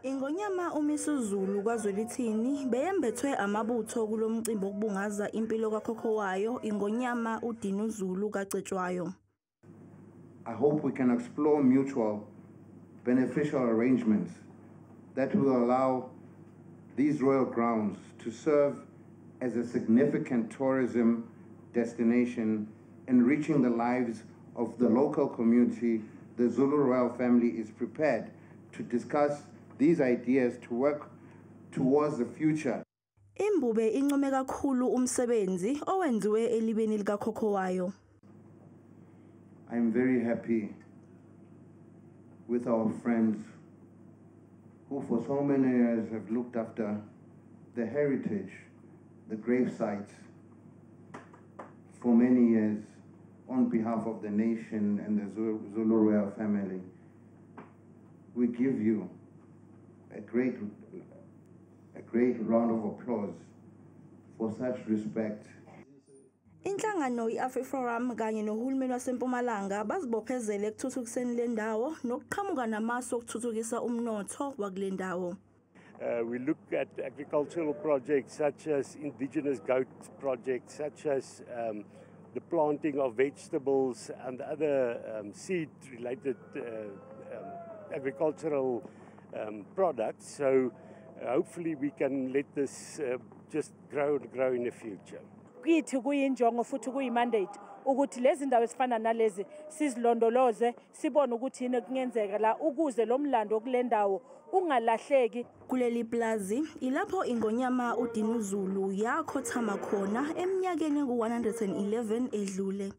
Ingonyama uMisuzulu kaZwelithini beyembethwe amabutho kulomcimbi wokubungaza impilo kakhokho wayo Ingonyama uDinuzulu kaCetshwayo. I hope we can explore mutual beneficial arrangements that will allow these royal grounds to serve as a significant tourism destination, enriching the lives of the local community. The Zulu royal family is prepared to discuss these ideas to work towards the future. Imbube income kakhulu umsebenzi owenziwe elibeni likakhokho wayo. I am very happy with our friends who for so many years have looked after the heritage, the grave sites, for many years on behalf of the nation and the Zulu royal family. We give you a great round of applause for such respect. Inhlangano iAfriForum kanye nohulumeni waseMpumalanga bazibophezele ekuthuthukiseni le ndawo nokuqhamuka namasu okuthuthukisa umnotho wakule ndawo. We look at agricultural projects such as indigenous goat projects, such as the planting of vegetables and other seed-related agricultural products. So hopefully we can let this just grow and grow in the future. Kithi kuyinjongo futhi kuyimandate ukuthi lezi ndawo ezifana nalezi sizilondoloze, sibone ukuthi yini kungenzeka la ukuze lo mlando kule ndawo ungalahleki. Kuleli plazi ilapho Ingonyama uDinuzulu yakhothama khona eminyakeni engu-111 edlule.